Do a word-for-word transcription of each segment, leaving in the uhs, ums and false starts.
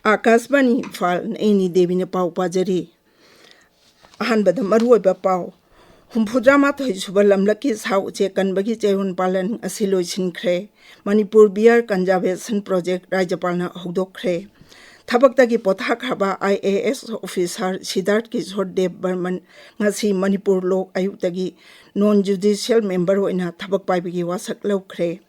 ꯑꯥꯀꯥꯁꯕꯥꯅꯤ ꯏꯝꯐꯥꯜ, ꯑꯩꯅꯤ ꯗꯦꯕꯤꯅ ꯄꯥꯎ ꯄꯥꯖꯔꯤ꯫ ꯑꯍꯥꯟꯕꯗ ꯃꯔꯨꯑꯣꯏꯕ ꯄꯥꯎ꯫ ꯍꯨꯝꯐꯨꯇꯔꯥꯃꯥꯊꯣꯏ ꯁꯨꯕ ꯂꯝꯂꯛꯀꯤ ꯁꯥ ꯎꯆꯦꯛ ꯀꯟꯕꯒꯤ ꯆꯌꯣꯜ ꯄꯥꯂꯟ ꯉꯁꯤ ꯂꯣꯏꯁꯤꯟꯈ꯭ꯔꯦ꯫ ꯃꯅꯤꯄꯨꯔ ꯕꯤꯌꯔ ꯀꯟꯖꯥꯔꯕꯦꯁꯟ ꯄ꯭ꯔꯣꯖꯦꯛ ꯔꯥꯖ꯭ꯌꯄꯥꯜꯅ ꯍꯧꯗꯣꯛꯈ꯭ꯔꯦ꯫ ꯊꯕꯛꯇꯒꯤ ꯄꯣꯊꯥꯈ꯭ꯔꯕ I A S officer Siddhartha Kishore Deb Barman ꯉꯁꯤ ꯃꯅꯤꯄꯨꯔ ꯂꯣꯛ ꯑꯌꯨꯛꯇꯒꯤ ꯅꯣꯟ ꯖꯨꯗꯤꯁꯤꯌꯦꯜ ꯃꯦꯝꯕꯔ ꯑꯣꯏꯅ ꯊꯕꯛ ꯄꯥꯏꯕꯒꯤ ꯋꯥꯁꯛ ꯂꯧꯈ꯭ꯔꯦ꯫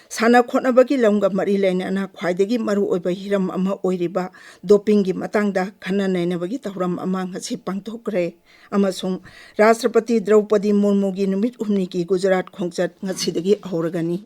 ꯁꯥꯟꯅ ꯈꯣꯠꯅꯕꯒꯤ ꯂꯝꯒ ꯃꯔꯤ ꯂꯩꯅꯅ ꯈ꯭ꯋꯥꯏꯗꯒꯤ ꯃꯔꯨꯑꯣꯏꯕ ꯍꯤꯔꯝ ꯑꯃ ꯑꯣꯏꯔꯤꯕ ꯗꯣꯄꯤꯡꯒꯤ ꯃꯇꯥꯡꯗ ꯈꯟꯅ ꯅꯩꯅꯕꯒꯤ ꯊꯧꯔꯝ ꯑꯃ ꯉꯁꯤ ꯄꯥꯡꯊꯣꯛꯈ꯭ꯔꯦ꯫ ꯑꯃꯁꯨꯡ ꯔꯥꯁꯇ꯭ꯔꯄꯇꯤ ꯗ꯭ꯔꯧꯄꯗꯤ ꯃꯨꯔꯃꯨꯒꯤ ꯅꯨꯃꯤꯠ ꯍꯨꯝꯅꯤꯒꯤ ꯒꯨꯖꯔꯥꯠ ꯈꯣꯡꯆꯠ ꯉꯁꯤꯗꯒꯤ ꯍꯧꯔꯒꯅꯤ꯫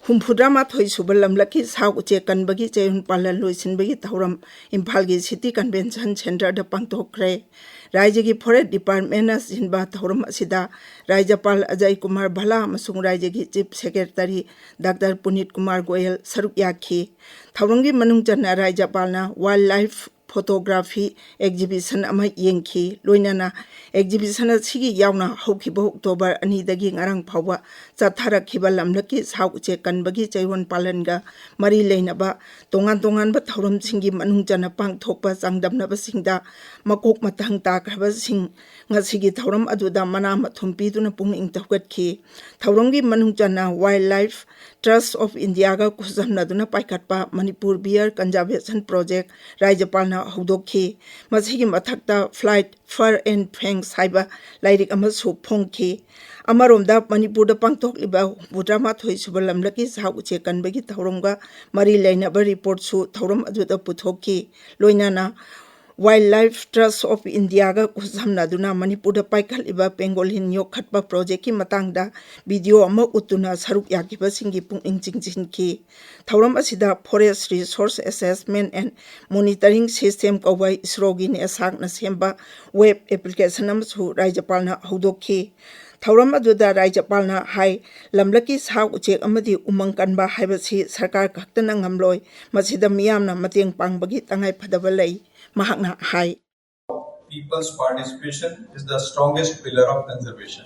ꯍꯨꯝꯐꯨꯇꯔꯥꯃꯥꯊꯣꯏ ꯁꯨꯕ ꯂꯝꯂꯛꯀꯤ ꯁꯥ ꯎꯆꯦꯛ ꯀꯟꯕꯒꯤ ꯆꯌꯣꯜ ꯄꯥꯂꯟ ꯂꯣꯏꯁꯤꯟꯕꯒꯤ ꯊꯧꯔꯝ ꯏꯝꯐꯥꯜꯒꯤ ꯁꯤꯇꯤ ꯀꯟꯚꯦꯟꯁꯟ ꯁꯦꯟꯇꯔꯗ ꯄꯥꯡꯊꯣꯛꯈ꯭ꯔꯦ꯫ ꯔꯥꯏꯖ꯭ꯌꯒꯤ ꯐꯣꯔꯦꯁ꯭ꯠ ꯗꯤꯄꯥꯔꯠꯃꯦꯟꯅ ꯁꯤꯟꯕ ꯊꯧꯔꯝ ꯑꯁꯤꯗ ꯔꯥꯖ꯭ꯌꯄꯥꯜ ꯑꯖꯌ ꯀꯨꯃꯥꯔ ꯚꯜꯂꯥ ꯑꯃꯁꯨꯡ ꯔꯥꯏꯖ꯭ꯌꯒꯤ chief secretary doctor Punit Kumar Goyal ꯁꯔꯨꯛ ꯌꯥꯈꯤ꯫ ꯊꯧꯔꯝꯒꯤ ꯃꯅꯨꯡ ꯆꯟꯅ ꯔꯥꯖ꯭ꯌꯄꯥꯜꯅ ꯋꯥꯏꯜꯗ ꯂꯥꯏꯐ ꯐꯣꯇꯣꯒ꯭ꯔꯥꯐꯤ ꯑꯦꯛꯖꯤꯕꯤꯁꯟ ꯑꯃ ꯌꯦꯡꯈꯤ꯫ ꯂꯣꯏꯅꯅ ꯑꯦꯛꯖꯤꯕꯤꯁꯟ ꯑꯁꯤꯒꯤ ꯌꯥꯎꯅ ꯍꯧꯈꯤꯕ ꯑꯣꯛꯇꯣꯕꯔ ꯑꯅꯤꯗꯒꯤ ꯉꯔꯥꯡ ꯐꯥꯎꯕ ꯆꯠꯊꯔꯛꯈꯤꯕ ꯂꯝꯂꯛꯀꯤ ꯁꯥ ꯎꯆꯦꯛ ꯀꯟꯕꯒꯤ ꯆꯌꯣꯜ ꯄꯥꯂꯟꯒ ꯃꯔꯤ ꯂꯩꯅꯕ ꯇꯣꯉꯥꯟ ꯇꯣꯉꯥꯟꯕ ꯊꯧꯔꯝꯁꯤꯡꯒꯤ ꯃꯅꯨꯡ ꯆꯟꯅ ꯄꯥꯡꯊꯣꯛꯄ ꯆꯥꯡꯗꯝꯅꯕꯁꯤꯡꯗ ꯃꯀꯣꯛ ꯃꯊꯪ ꯇꯥꯈ꯭ꯔꯕꯁꯤꯡ ꯉꯁꯤꯒꯤ ꯊꯧꯔꯝ ꯑꯗꯨꯗ ꯃꯅꯥ ꯃꯊꯨꯝ ꯄꯤꯗꯨꯅ ꯄꯨꯛꯅꯤꯡ ꯊꯧꯒꯠꯈꯤ꯫ ꯊꯧꯔꯝꯒꯤ ꯃꯅꯨꯡ ꯆꯟꯅ ꯋꯥꯏꯜꯗ ꯂꯥꯏꯐ ꯇ꯭ꯔꯁ ꯑꯣꯐ ꯏꯟꯗꯤꯌꯥꯒ ꯈꯨꯠꯁꯝꯅꯗꯨꯅ ꯄꯥꯏꯈꯠꯄ ꯃꯅꯤꯄꯨꯔ ꯕꯤꯌꯔ ꯀꯟꯖꯥꯔꯕꯦꯁꯟ ꯄ꯭ꯔꯣꯖꯦꯛ ꯔꯥꯖ꯭ꯌꯄꯥꯜꯅ ꯍꯧꯗꯣꯛꯈꯤ꯫ ꯃꯁꯤꯒꯤ ꯃꯊꯛꯇ Fight Fur and Fangs ꯍꯥꯏꯕ ꯂꯥꯏꯔꯤꯛ ꯑꯃꯁꯨ ꯐꯣꯡꯈꯤ꯫ ꯑꯃꯔꯣꯝꯗ ꯃꯅꯤꯄꯨꯔꯗ ꯄꯥꯡꯊꯣꯛꯂꯤꯕ ꯍꯨꯝꯐꯨꯇꯔꯥꯃꯥꯊꯣꯏ ꯁꯨꯕ ꯂꯝꯂꯛꯀꯤ ꯁꯥ ꯎꯆꯦꯛ ꯀꯟꯕꯒꯤ ꯊꯧꯔꯝꯒ ꯃꯔꯤ ꯂꯩꯅꯕ ꯔꯤꯄꯣꯔꯠꯁꯨ ꯊꯧꯔꯝ ꯑꯗꯨꯗ ꯄꯨꯊꯣꯛꯈꯤ꯫ ꯂꯣꯏꯅꯅ ꯋꯥꯏꯜꯗ ꯂꯥꯏꯐ ꯇ꯭ꯔꯁ ꯑꯣꯐ ꯏꯟꯗꯤꯌꯥꯒ ꯈꯨꯠꯁꯝꯅꯗꯨꯅ ꯃꯅꯤꯄꯨꯔꯗ ꯄꯥꯏꯈꯠꯂꯤꯕ ꯄꯦꯡꯒꯣꯂꯤꯟ ꯌꯣꯛꯈꯠꯄ ꯄ꯭ꯔꯣꯖꯦꯛꯀꯤ ꯃꯇꯥꯡꯗ ꯚꯤꯗꯤꯑꯣ ꯑꯃ ꯎꯠꯇꯨꯅ ꯁꯔꯨꯛ ꯌꯥꯈꯤꯕꯁꯤꯡꯒꯤ ꯄꯨꯛꯅꯤꯡ ꯆꯤꯡꯁꯤꯟꯈꯤ꯫ ꯊꯧꯔꯝ ꯑꯁꯤꯗ Forest Resource Assessment and Monitoring System ꯀꯧꯕ ꯏꯁꯔꯣꯒꯤ ꯅꯦꯁꯥꯛꯅ ꯁꯦꯝꯕ ꯋꯦꯕ ꯑꯦꯄ꯭ꯂꯤꯀꯦꯁꯟ ꯑꯃꯁꯨ ꯔꯥꯖ꯭ꯌꯄꯥꯜꯅ ꯍꯧꯗꯣꯛꯈꯤ꯫ ꯊꯧꯔꯝ ꯑꯗꯨꯗ ꯔꯥꯖ꯭ꯌꯄꯥꯜꯅ ꯍꯥꯏ, ꯂꯝꯂꯛꯀꯤ ꯁꯥ ꯎꯆꯦꯛ ꯑꯃꯗꯤ ꯎꯃꯪ ꯀꯟꯕ ꯍꯥꯏꯕꯁꯤ ꯁꯔꯀꯥꯔ ꯈꯛꯇꯅ ꯉꯝꯂꯣꯏ, ꯃꯁꯤꯗ ꯃꯤꯌꯥꯝꯅ ꯃꯇꯦꯡ ꯄꯥꯡꯕꯒꯤ ꯇꯉꯥꯏ ꯐꯗꯕ ꯂꯩ꯫ ꯃꯍꯥꯛꯅ ꯍꯥꯏ, People's participation is the strongest pillar of conservation.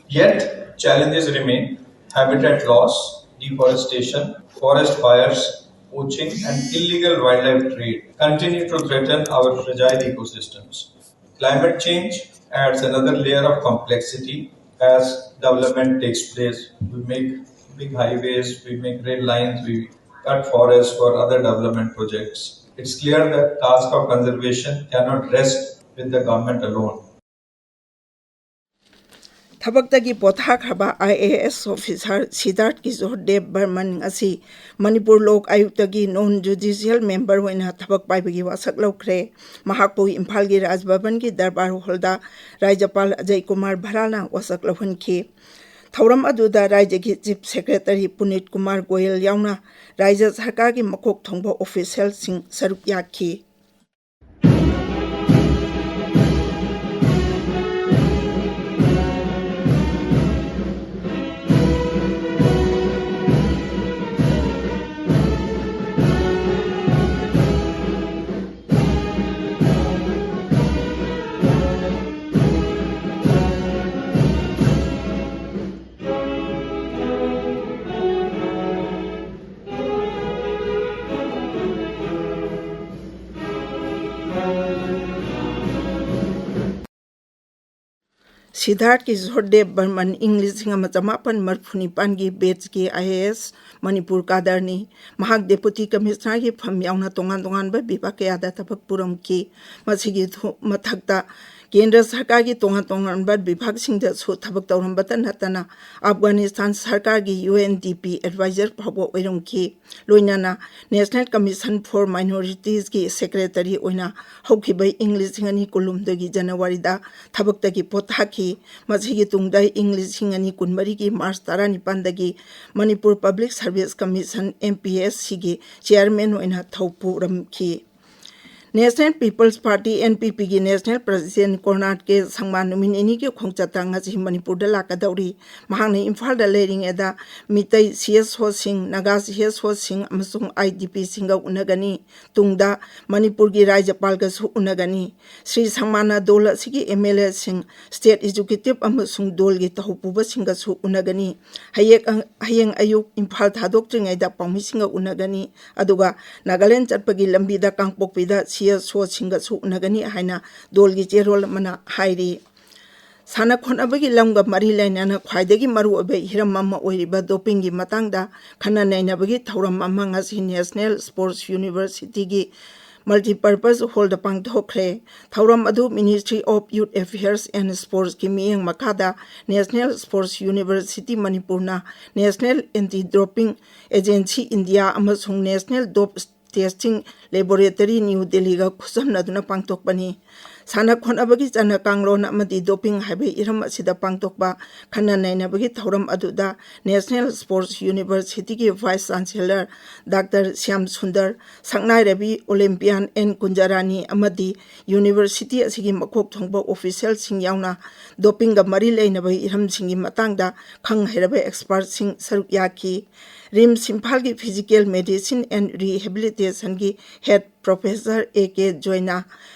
Yet, challenges remain. Habitat loss, deforestation, forest fires, poaching, and illegal wildlife trade continue to threaten our fragile ecosystems. Climate change adds another layer of complexity as development takes place. We make big highways, we make rail lines, we cut forests for other development projects. It's clear that task of conservation cannot rest with the government alone. ꯊꯕꯛꯇꯒꯤ ꯄꯣꯊꯥꯈ꯭ꯔꯕ I A S officer ꯁꯤꯗꯥꯔꯠ ꯀꯤꯖꯣꯔ ꯗꯦꯕ ꯕꯔꯃꯟ ꯉꯁꯤ ꯃꯅꯤꯄꯨꯔ ꯂꯣꯛ ꯑꯥꯌꯨꯛꯇꯒꯤ ꯅꯣꯟ ꯖꯨꯗꯤꯁꯤꯌꯦꯜ member ꯑꯣꯏꯅ ꯊꯕꯛ ꯄꯥꯏꯕꯒꯤ ꯋꯥꯁꯛ ꯂꯧꯈ꯭ꯔꯦ꯫ ꯃꯍꯥꯛꯄꯨ ꯏꯝꯐꯥꯜꯒꯤ ꯔꯥꯖ ꯚꯕꯟꯒꯤ ꯗꯔꯕꯥꯔ ꯍꯣꯜꯗ ꯔꯥꯖ꯭ꯌꯄꯥꯜ ꯑꯖꯌ ꯀꯨꯃꯥꯔ ꯚꯔꯥꯅ ꯋꯥꯁꯛ ꯂꯧꯍꯟꯈꯤ꯫ ꯊꯧꯔꯝ ꯑꯗꯨꯗ ꯔꯥꯖ꯭ꯌꯒꯤ ꯆꯤꯐ ꯁꯦꯀ꯭ꯔꯦꯇꯔꯤ ꯄꯨꯅꯤꯠ ꯀꯨꯃꯥꯔ ꯒꯣꯌꯜ ꯌꯥꯎꯅ ꯔꯥꯖ꯭ꯌ ꯁꯔꯀꯥꯔꯒꯤ ꯃꯀꯣꯛ ꯊꯣꯡꯕ ꯑꯣꯐꯤꯁꯤꯌꯦꯜꯁꯤꯡ ꯁꯔꯨꯛ ꯌꯥꯈꯤ꯫ ꯁꯤꯗꯥꯔꯠ ꯀꯤꯁꯣꯔ ꯗꯦꯕ ꯕꯔꯃꯟ ꯏꯪ ꯂꯤꯁꯤꯡ ꯑꯃ ꯆꯃꯥꯄꯟ ꯃꯔꯤꯐꯨ ꯅꯤꯄꯥꯟꯒꯤ ꯕꯦꯠꯁꯀꯤ ꯑꯥꯏ ꯑꯦ ꯑꯦꯁ ꯃꯅꯤꯄꯨꯔ ꯀꯥꯗꯔꯅꯤ꯫ ꯃꯍꯥꯛ ꯗꯦꯄꯨꯇꯤ ꯀꯃꯤꯁꯅꯔꯒꯤ ꯐꯝ ꯌꯥꯎꯅ ꯇꯣꯉꯥꯟ ꯇꯣꯉꯥꯟꯕ ꯕꯤꯚꯥꯒ ꯀꯌꯥꯗ ꯊꯕꯛ ꯄꯨꯔꯝꯈꯤ꯫ ꯃꯁꯤꯒꯤ ꯊꯨ-, ꯃꯊꯛꯇ ꯀꯦꯟꯗ꯭ꯔ ꯁꯔꯀꯥꯔꯒꯤ ꯇꯣꯉꯥꯟ ꯇꯣꯉꯥꯟꯕ ꯕꯤꯚꯥꯒꯁꯤꯡꯗꯁꯨ ꯊꯕꯛ ꯇꯧꯔꯝꯕꯇ ꯅꯠꯇꯅ ꯑꯐꯒꯥꯅꯤꯁꯇꯥꯟ ꯁꯔꯀꯥꯔꯒꯤ ꯌꯨ ꯑꯦꯟ ꯗꯤ ꯄꯤ ꯑꯦꯗꯚꯥꯏꯖꯔ ꯐꯥꯎꯕ ꯑꯣꯏꯔꯝꯈꯤ꯫ ꯂꯣꯏꯅꯅ National Commission for Minoritieꯁꯀꯤ ꯁꯦꯀ꯭ꯔꯦꯇꯔꯤ ꯑꯣꯏꯅ ꯍꯧꯈꯤꯕ ꯏꯪ ꯂꯤꯁꯤꯡ ꯑꯅꯤ ꯀꯨꯟꯍꯨꯝꯗꯣꯏꯒꯤ ꯖꯅꯋꯥꯔꯤꯗ ꯊꯕꯛꯇꯒꯤ ꯄꯣꯊꯥꯈꯤ꯫ ꯃꯁꯤꯒꯤ ꯇꯨꯡꯗ ꯏꯪ ꯂꯤꯁꯤꯡ ꯑꯅꯤ ꯀꯨꯟꯃꯔꯤꯒꯤ ꯃꯥꯔꯆ ꯇꯔꯥꯅꯤꯄꯥꯟꯗꯒꯤ Manipur public service commission, M P S ꯁꯤꯒꯤ ꯆꯤꯌꯥꯔꯃꯦꯟ ꯑꯣꯏꯅ ꯊꯧ ꯄꯨꯔꯝꯈꯤ꯫ National People's Party, N P P ꯒꯤ National President Conrad K ꯁꯪꯃꯥ ꯅꯨꯃꯤꯠ ꯅꯤꯅꯤꯒꯤ ꯈꯣꯡꯆꯠꯇ ꯉꯁꯤ ꯃꯅꯤꯄꯨꯔꯗ ꯂꯥꯛꯀꯗꯧꯔꯤ꯫ ꯃꯍꯥꯛꯅ ꯏꯝꯐꯥꯜꯗ ꯂꯩꯔꯤꯉꯩꯗ ꯃꯤꯇꯩ C S O ꯁꯤꯡ, ꯅꯥꯒꯥ C S O ꯁꯤꯡ ꯑꯃꯁꯨꯡ I D P ꯁꯤꯡꯒ ꯎꯅꯒꯅꯤ꯫ ꯇꯨꯡꯗ ꯃꯅꯤꯄꯨꯔꯒꯤ ꯔꯥꯖ꯭ꯌꯄꯥꯜꯒꯁꯨ ꯎꯅꯒꯅꯤ꯫ ꯁ꯭ꯔꯤ ꯁꯪꯃꯥꯅ ꯗꯣꯜ ꯑꯁꯤꯒꯤ M L A ꯁꯤꯡ, State Executive ꯑꯃꯁꯨꯡ ꯗꯣꯜꯒꯤ ꯇꯧꯄꯨꯕꯁꯤꯡꯒꯁꯨ ꯎꯅꯒꯅꯤ꯫ ꯍꯌꯦꯡ, ꯍꯌꯦꯡ ꯑꯌꯨꯛ ꯏꯝꯐꯥꯜ ꯊꯥꯗꯣꯛꯇ꯭ꯔꯤꯉꯩꯗ ꯄꯥꯎꯃꯤꯁꯤꯡꯒ ꯎꯅꯒꯅꯤ꯫ ꯑꯗꯨꯒ ꯅꯥꯒꯥꯂꯦꯟ ꯆꯠꯄꯒꯤ ꯂꯝꯕꯤꯗ ꯀꯥꯡꯄꯣꯛꯄꯤꯗ C S O ꯁꯤꯡꯒꯁꯨ ꯎꯅꯒꯅꯤ ꯍꯥꯏꯅ ꯗꯣꯜꯒꯤ ꯆꯦꯔꯣꯜ ꯑꯃꯅ ꯍꯥꯏꯔꯤ꯫ ꯁꯥꯟꯅ ꯈꯣꯠꯅꯕꯒꯤ ꯂꯝꯒ ꯃꯔꯤ ꯂꯩꯅꯅ ꯈ꯭ꯋꯥꯏꯗꯒꯤ ꯃꯔꯨꯑꯣꯏꯕ ꯍꯤꯔꯝ ꯑꯃ ꯑꯣꯏꯔꯤꯕ doping ꯒꯤ ꯃꯇꯥꯡꯗ ꯈꯟꯅ ꯅꯩꯅꯕꯒꯤ ꯊꯧꯔꯝ ꯑꯃ ꯉꯁꯤ National Sports University ꯒꯤ Multipurpose Hall ꯗ ꯄꯥꯡꯊꯣꯛꯈ꯭ꯔꯦ꯫ ꯊꯧꯔꯝ ꯑꯗꯨ Ministry of Youth Affairs and Sports ꯀꯤ ꯃꯤꯠꯌꯦꯡ ꯃꯈꯥꯗ National Sports University ꯃꯅꯤꯄꯨꯔꯅ National Anti Doping Agency India ꯑꯃꯁꯨꯡ National Dope Testing Laboratory new ꯗꯦꯜꯂꯤꯒ ꯈꯨꯠꯁꯝꯅꯗꯨꯅ ꯄꯥꯡꯊꯣꯛꯄꯅꯤ꯫ ꯁꯥꯟꯅ ꯈꯣꯠꯅꯕꯒꯤ ꯆꯠꯅ ꯀꯥꯡꯂꯣꯟ ꯑꯃꯗꯤ doping ꯍꯥꯏꯕ ꯍꯤꯔꯝ ꯑꯁꯤꯗ ꯄꯥꯡꯊꯣꯛꯄ ꯈꯟꯅ ꯅꯩꯅꯕꯒꯤ ꯊꯧꯔꯝ ꯑꯗꯨꯗ National Sports University ꯒꯤ Vice Chancellor Doctor Shyam Sundar, ꯁꯛꯅꯥꯏꯔꯕꯤ Olympian N ꯀꯨꯟꯖꯔꯥꯅꯤ ꯑꯃꯗꯤ University ꯑꯁꯤꯒꯤ ꯃꯀꯣꯛ ꯊꯣꯡꯕ official ꯁꯤꯡ ꯌꯥꯎꯅ doping ꯒ ꯃꯔꯤ ꯂꯩꯅꯕ ꯍꯤꯔꯝꯁꯤꯡꯒꯤ ꯃꯇꯥꯡꯗ ꯈꯪ ꯍꯩꯔꯕ expert ꯁꯤꯡ ꯁꯔꯨꯛ ꯌꯥꯈꯤ꯫ RIMS ꯏꯝꯐꯥꯜꯒꯤ Physical Medicine and Rehabilitation ꯒꯤ Head Professor A K ꯖꯣꯏꯅ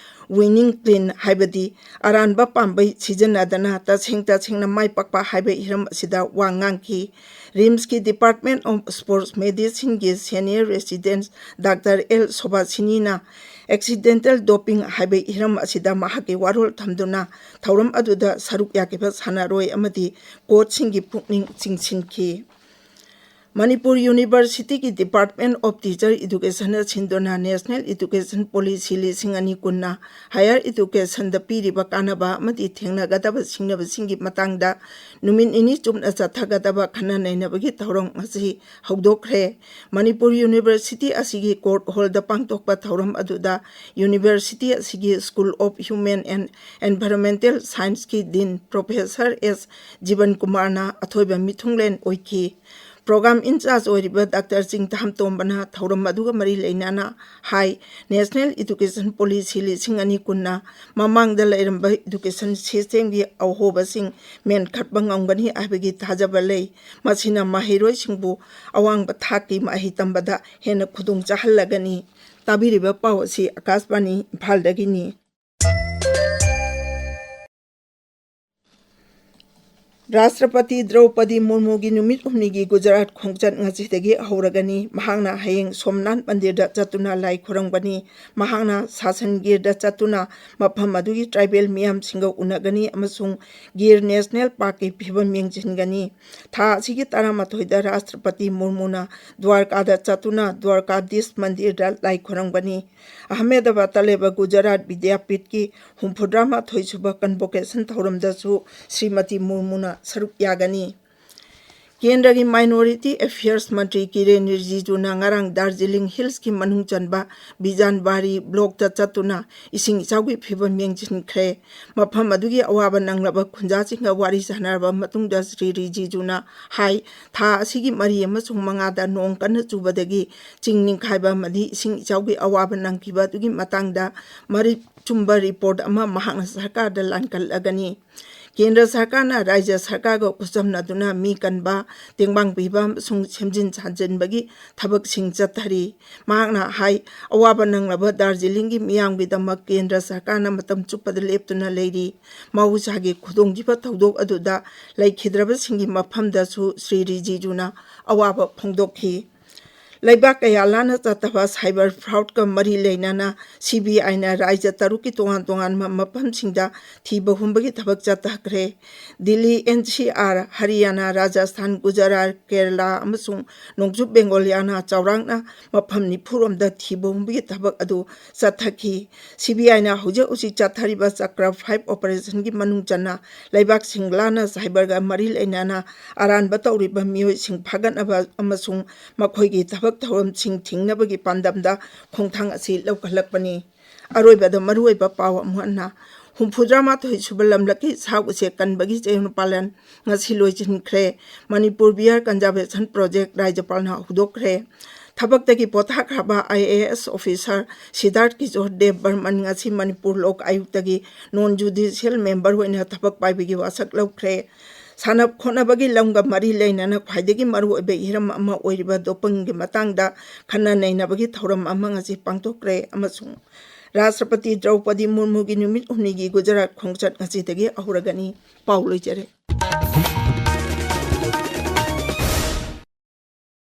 Winning Clean ꯍꯥꯏꯕꯗꯤ ꯑꯔꯥꯟꯕ ꯄꯥꯝꯕꯩ ꯁꯤꯖꯤꯟꯅꯗꯅ ꯇꯁꯦꯡ ꯇꯁꯦꯡꯅ ꯃꯥꯏ ꯄꯥꯛꯄ ꯍꯥꯏꯕ ꯍꯤꯔꯝ ꯑꯁꯤꯗ ꯋꯥ ꯉꯥꯡꯈꯤ꯫ RIMS ꯀꯤ Department of Sports Medicine ꯒꯤ Senior Resident Doctor L ꯁꯣꯚꯥꯁꯤꯅꯤꯅ accidental doping ꯍꯥꯏꯕ ꯍꯤꯔꯝ ꯑꯁꯤꯗ ꯃꯍꯥꯛꯀꯤ ꯋꯥꯔꯣꯜ ꯊꯝꯗꯨꯅ ꯊꯧꯔꯝ ꯑꯗꯨꯗ ꯁꯔꯨꯛ ꯌꯥꯈꯤꯕ ꯁꯥꯟꯅꯔꯣꯏ ꯑꯃꯗꯤ coach ꯁꯤꯡꯒꯤ ꯄꯨꯛꯅꯤꯡ ꯆꯤꯡꯁꯤꯟꯈꯤ꯫ ꯃꯅꯤꯄꯨꯔ University ꯒꯤ Department of Teacher Education ꯅ ꯁꯤꯟꯗꯨꯅ National Education Policy ꯂꯤꯁꯤꯡ ꯑꯅꯤ ꯀꯨꯟꯅ higher education ꯗ ꯄꯤꯔꯤꯕ ꯀꯥꯟꯅꯕ ꯑꯃꯗꯤ ꯊꯦꯡꯅꯒꯗꯕ ꯁꯤꯡꯅꯕꯁꯤꯡꯒꯤ ꯃꯇꯥꯡꯗ ꯅꯨꯃꯤꯠ ꯅꯤꯅꯤ ꯆꯨꯞꯅ ꯆꯠꯊꯒꯗꯕ ꯈꯟꯅ ꯅꯩꯅꯕꯒꯤ ꯊꯧꯔꯝ ꯉꯁꯤ ꯍꯧꯗꯣꯛꯈ꯭ꯔꯦ꯫ ꯃꯅꯤꯄꯨꯔ University ꯑꯁꯤꯒꯤ Court Hall ꯗ ꯄꯥꯡꯊꯣꯛꯄ ꯊꯧꯔꯝ ꯑꯗꯨꯗ University ꯑꯁꯤꯒꯤ School of Human and Environmental Science ꯀꯤ Dean Professor S ꯖꯤꯕꯟ ꯀꯨꯃꯥꯔꯅ ꯑꯊꯣꯏꯕ ꯃꯤꯊꯨꯡꯂꯦꯟ ꯑꯣꯏꯈꯤ꯫ ꯄ꯭ꯔꯣꯒ꯭ꯔꯥꯝ ꯏꯟꯆꯥꯔꯖ ꯑꯣꯏꯔꯤꯕ ꯗꯥꯛꯇꯔ ꯆꯤꯡꯊꯥꯝꯇꯣꯝꯕꯅ ꯊꯧꯔꯝ ꯑꯗꯨꯒ ꯃꯔꯤ ꯂꯩꯅꯅ ꯍꯥꯏ, National Education Policy ꯂꯤꯁꯤꯡ ꯑꯅꯤ ꯀꯨꯟꯅ ꯃꯃꯥꯡꯗ ꯂꯩꯔꯝꯕ education system ꯒꯤ ꯑꯍꯣꯕꯁꯤꯡ ꯃꯦꯟꯈꯠꯄ ꯉꯝꯒꯅꯤ ꯍꯥꯏꯕꯒꯤ ꯊꯥꯖꯕ ꯂꯩ꯫ ꯃꯁꯤꯅ ꯃꯍꯩꯔꯣꯏꯁꯤꯡꯕꯨ ꯑꯋꯥꯡꯕ ꯊꯥꯛꯀꯤ ꯃꯍꯩ ꯇꯝꯕꯗ ꯍꯦꯟꯅ ꯈꯨꯗꯣꯡ ꯆꯥꯍꯜꯂꯒꯅꯤ꯫ ꯇꯥꯕꯤꯔꯤꯕ ꯄꯥꯎ ꯑꯁꯤ ꯑꯀꯥꯁꯕꯥꯅꯤ ꯏꯝꯐꯥꯜꯗꯒꯤꯅꯤ꯫ ꯔꯥꯁꯇ꯭ꯔꯄꯇꯤ ꯗ꯭ꯔꯧꯄꯗꯤ ꯃꯨꯔꯃꯨꯒꯤ ꯅꯨꯃꯤꯠ ꯍꯨꯝꯅꯤꯒꯤ ꯒꯨꯖꯔꯥꯠ ꯈꯣꯡꯆꯠ ꯉꯁꯤꯗꯒꯤ ꯍꯧꯔꯒꯅꯤ꯫ ꯃꯍꯥꯛꯅ ꯍꯌꯦꯡ ꯁꯣꯝꯅꯥꯊ ꯃꯟꯗꯤꯔꯗ ꯆꯠꯇꯨꯅ ꯂꯥꯏ ꯈꯨꯔꯨꯝꯒꯅꯤ꯫ ꯃꯍꯥꯛꯅ ꯁꯥꯁꯟꯒꯤꯔꯗ ꯆꯠꯇꯨꯅ ꯃꯐꯝ ꯑꯗꯨꯒꯤ ꯇ꯭ꯔꯥꯏꯕꯦꯜ ꯃꯤꯌꯥꯝꯁꯤꯡꯒ ꯎꯅꯒꯅꯤ ꯑꯃꯁꯨꯡ ꯒꯤꯔ ꯅꯦꯁꯅꯦꯜ ꯄꯥꯔꯛꯀꯤ ꯐꯤꯕꯝ ꯌꯦꯡꯁꯤꯟꯒꯅꯤ꯫ ꯊꯥ ꯑꯁꯤꯒꯤ ꯇꯔꯥꯃꯥꯊꯣꯏꯗ ꯔꯥꯁꯇ꯭ꯔꯄꯇꯤ ꯃꯨꯔꯃꯨꯅ ꯗ꯭ꯋꯥꯔꯀꯥꯗ ꯆꯠꯇꯨꯅ ꯗ꯭ꯋꯥꯔꯀꯥꯗꯤꯁ ꯃꯟꯗꯤꯔꯗ ꯂꯥꯏ ꯈꯨꯔꯨꯝꯒꯅꯤ꯫ ꯑꯍꯃꯦꯗꯕꯥꯗꯇ ꯂꯩꯕ ꯒꯨꯖꯔꯥꯠ ꯕꯤꯗ꯭ꯌꯥꯄꯤꯠꯀꯤ ꯍꯨꯝꯐꯨꯇꯔꯥ ꯃꯥꯊꯣꯏ ꯁꯨꯕ ꯀꯟꯚꯣꯀꯦꯁꯟ ꯊꯧꯔꯝꯗꯁꯨ ꯁ꯭ꯔꯤꯃꯇꯤ ꯃꯨꯔꯃꯨꯅ ꯁꯔꯨꯛ ꯌꯥꯒꯅꯤ꯫ ꯀꯦꯟꯗ꯭ꯔꯒꯤ ꯃꯥꯏꯅꯣꯔꯤꯇꯤ ꯑꯦꯐꯤꯌꯔꯁ ꯃꯟꯇ꯭ꯔꯤ ꯀꯤꯔꯦꯟ ꯔꯤꯖꯤꯖꯨꯅ ꯉꯔꯥꯡ ꯗꯥꯔꯖꯤꯂꯤꯡ ꯍꯤꯜꯁꯀꯤ ꯃꯅꯨꯡ ꯆꯟꯕ ꯕꯤꯖꯥꯟꯕꯥꯔꯤ ꯕ꯭ꯂꯣꯛꯇ ꯆꯠꯇꯨꯅ ꯏꯁꯤꯡ ꯏꯆꯥꯎꯒꯤ ꯐꯤꯕꯝ ꯌꯦꯡꯁꯤꯟꯈ꯭ꯔꯦ꯫ ꯃꯐꯝ ꯑꯗꯨꯒꯤ ꯑꯋꯥꯕ ꯅꯪꯂꯕ ꯈꯨꯟꯖꯥꯁꯤꯡꯒ ꯋꯥꯔꯤ ꯁꯥꯟꯅꯔꯕ ꯃꯇꯨꯡꯗ ꯁ꯭ꯔꯤ ꯔꯤꯖꯤꯖꯨꯅ ꯍꯥꯏ, ꯊꯥ ꯑꯁꯤꯒꯤ ꯃꯔꯤ ꯑꯃꯁꯨꯡ ꯃꯉꯥꯗ ꯅꯣꯡ ꯀꯟꯅ ꯆꯨꯕꯗꯒꯤ ꯆꯤꯡ ꯅꯤꯡꯈꯥꯏꯕ ꯑꯃꯗꯤ ꯏꯁꯤꯡ ꯏꯆꯥꯎꯒꯤ ꯑꯋꯥꯕ ꯅꯪꯈꯤꯕ ꯑꯗꯨꯒꯤ ꯃꯇꯥꯡꯗ ꯃꯔꯤꯛ ꯆꯨꯝꯕ ꯔꯤꯄꯣꯔꯠ ꯑꯃ ꯃꯍꯥꯛꯅ ꯁꯔꯀꯥꯔꯗ ꯂꯥꯟꯀꯠꯂꯒꯅꯤ꯫ ꯀꯦꯟꯗ꯭ꯔ ꯁꯔꯀꯥꯔꯅ ꯔꯥꯖ꯭ꯌ ꯁꯔꯀꯥꯔꯒ ꯈꯨꯠꯁꯝꯅꯗꯨꯅ ꯃꯤ ꯀꯟꯕ, ꯇꯦꯡꯕꯥꯡ ꯄꯤꯕ ꯑꯃꯁꯨꯡ ꯁꯦꯝꯖꯤꯟ ꯁꯥꯖꯤꯟꯕꯒꯤ ꯊꯕꯛꯁꯤꯡ ꯆꯠꯊꯔꯤ꯫ ꯃꯍꯥꯛꯅ ꯍꯥꯏ, ꯑꯋꯥꯕ ꯅꯪꯂꯕ ꯗꯥꯔꯖꯤꯂꯤꯡꯒꯤ ꯃꯤꯌꯥꯝꯒꯤꯗꯃꯛ ꯀꯦꯟꯗ꯭ꯔ ꯁꯔꯀꯥꯔꯅ ꯃꯇꯝ ꯆꯨꯞꯄꯗ ꯂꯦꯞꯇꯨꯅ ꯂꯩꯔꯤ꯫ ꯃꯍꯧꯁꯥꯒꯤ ꯈꯨꯗꯣꯡꯊꯤꯕ ꯊꯧꯗꯣꯛ ꯑꯗꯨꯗ ꯂꯩꯈꯤꯗ꯭ꯔꯕꯁꯤꯡꯒꯤ ꯃꯐꯝꯗꯁꯨ ꯁ꯭ꯔꯤ ꯔꯤꯖꯤꯖꯨꯅ ꯑꯋꯥꯕ ꯐꯣꯡꯗꯣꯛꯈꯤ꯫ ꯂꯩꯕꯥꯛ ꯀꯌꯥ ꯂꯥꯟꯅ ꯆꯠꯊꯕ ꯁꯥꯏꯕꯔ ꯐ꯭ꯔꯥꯎꯗꯀ ꯃꯔꯤ ꯂꯩꯅꯅ ꯁꯤ ꯕꯤ ꯑꯥꯏꯅ ꯔꯥꯖ꯭ꯌ ꯇꯔꯨꯛꯀꯤ ꯇꯣꯉꯥꯟ ꯇꯣꯉꯥꯟꯕ ꯃꯐꯝꯁꯤꯡꯗ ꯊꯤꯕ ꯍꯨꯝꯕꯒꯤ ꯊꯕꯛ ꯆꯠꯊꯈ꯭ꯔꯦ꯫ ꯗꯤꯜꯂꯤ, ꯑꯦꯟ ꯁꯤ ꯑꯥꯔ, ꯍꯔꯤꯌꯥꯅꯥ, ꯔꯥꯖꯁꯊꯥꯟ, ꯒꯨꯖꯔꯥꯠ, ꯀꯦꯔꯂꯥ ꯑꯃꯁꯨꯡ ꯅꯣꯡꯆꯨꯞ ꯕꯦꯡꯒꯣꯂꯤꯌꯥꯅ ꯆꯥꯎꯔꯥꯛꯅ ꯃꯐꯝ ꯅꯤꯐꯨ ꯔꯣꯝꯗ ꯊꯤꯕ ꯍꯨꯝꯕꯒꯤ ꯊꯕꯛ ꯑꯗꯨ ꯆꯠꯊꯈꯤ꯫ ꯁꯤ ꯕꯤ ꯑꯥꯏꯅ ꯍꯧꯖꯤꯛ ꯍꯧꯖꯤꯛ ꯆꯠꯊꯔꯤꯕ ꯆꯀ꯭ꯔ ꯐꯥꯏꯚ ꯑꯣꯄꯔꯦꯁꯟꯒꯤ ꯃꯅꯨꯡ ꯆꯟꯅ ꯂꯩꯕꯥꯛꯁꯤꯡ ꯂꯥꯟꯅ ꯁꯥꯏꯕꯔꯒ ꯃꯔꯤ ꯂꯩꯅꯅ ꯑꯔꯥꯟꯕ ꯇꯧꯔꯤꯕ ꯃꯤꯑꯣꯏꯁꯤꯡ ꯐꯥꯒꯠꯅꯕ ꯑꯃꯁꯨꯡ ꯃꯈꯣꯏꯒꯤ ꯊꯕꯛ ꯊꯧꯔꯝꯁꯤꯡ ꯊꯤꯡꯅꯕꯒꯤ ꯄꯥꯟꯗꯝꯗ ꯈꯣꯡꯊꯥꯡ ꯑꯁꯤ ꯂꯧꯈꯠꯂꯛꯄꯅꯤ꯫ ꯑꯔꯣꯏꯕꯗ ꯃꯔꯨꯑꯣꯏꯕ ꯄꯥꯎ ꯑꯃꯨꯛ ꯍꯟꯅ꯫ ꯍꯨꯝꯐꯨꯇꯔꯥꯃꯥꯊꯣꯏ ꯁꯨꯕ ꯂꯝꯂꯛꯀꯤ ꯁꯥ ꯎꯆꯦꯛ ꯀꯟꯕꯒꯤ ꯆꯌꯣꯜ ꯄꯥꯂꯟ ꯉꯁꯤ ꯂꯣꯏꯁꯤꯟꯈ꯭ꯔꯦ꯫ ꯃꯅꯤꯄꯨꯔ Bear Conservation Project ꯔꯥꯖ꯭ꯌꯄꯥꯜꯅ ꯍꯧꯗꯣꯛꯈ꯭ꯔꯦ꯫ ꯊꯕꯛꯇꯒꯤ ꯄꯣꯊꯥꯈ꯭ꯔꯕ IAS officer ꯁꯤꯗꯥꯔꯠ ꯀꯤꯁꯣꯔ ꯗꯦꯕ ꯕꯔꯃꯟ ꯉꯁꯤ ꯃꯅꯤꯄꯨꯔ ꯂꯣꯛ ꯑꯌꯨꯛꯇꯒꯤ non judicial member ꯑꯣꯏꯅ ꯊꯕꯛ ꯄꯥꯏꯕꯒꯤ ꯋꯥꯁꯛ ꯂꯧꯈ꯭ꯔꯦ꯫ ꯁꯥꯟꯅ ꯈꯣꯠꯅꯕꯒꯤ ꯂꯝꯒ ꯃꯔꯤ ꯂꯩꯅꯅ ꯈ꯭ꯋꯥꯏꯗꯒꯤ ꯃꯔꯨꯑꯣꯏꯕ ꯍꯤꯔꯝ ꯑꯃ ꯑꯣꯏꯔꯤꯕ doping ꯒꯤ ꯃꯇꯥꯡꯗ ꯈꯟꯅ ꯅꯩꯅꯕꯒꯤ ꯊꯧꯔꯝ ꯑꯃ ꯉꯁꯤ ꯄꯥꯡꯊꯣꯛꯈ꯭ꯔꯦ ꯑꯃꯁꯨꯡ ꯔꯥꯁꯇ꯭ꯔꯄꯇꯤ ꯗ꯭ꯔꯧꯄꯗꯤ ꯃꯨꯔꯃꯨꯒꯤ ꯅꯨꯃꯤꯠ ꯍꯨꯝꯅꯤꯒꯤ ꯒꯨꯖꯔꯥꯠ ꯈꯣꯡꯆꯠ ꯉꯁꯤꯗꯒꯤ ꯍꯧꯔꯒꯅꯤ꯫ ꯄꯥꯎ ꯂꯣꯏꯖꯔꯦ꯫